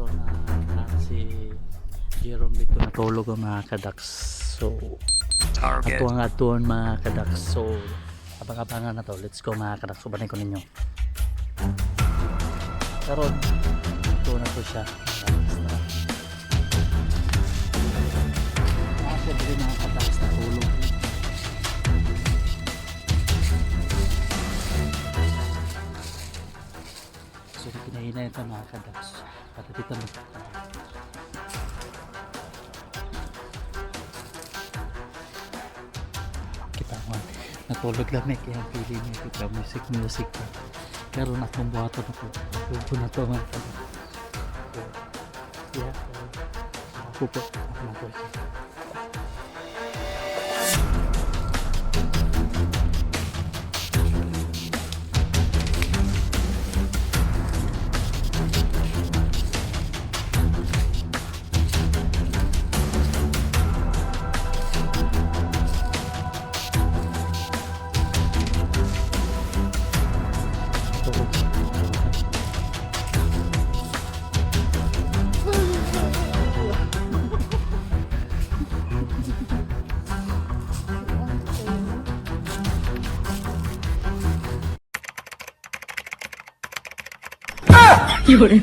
Karon na si Jerome dito natulog ang mga kadaks. So Target. ato ang atuon, mga kadaks. So abang-abangan na to. Let's go, mga kadaks. Ubanin ko ninyo. Karon ito na to siya, mga kadaks. Tara. Ah, siya diri, mga kadaks, natulog. So kinahina ito, mga kadaks. Para dito mo. Kita mo, natulog lang eh, kaya ang pili niya kita music music pa. Pero akong buhaton ako. Tubo na to, mga kadaks. So, yeah, ako po. Ako na po siya. Tulog.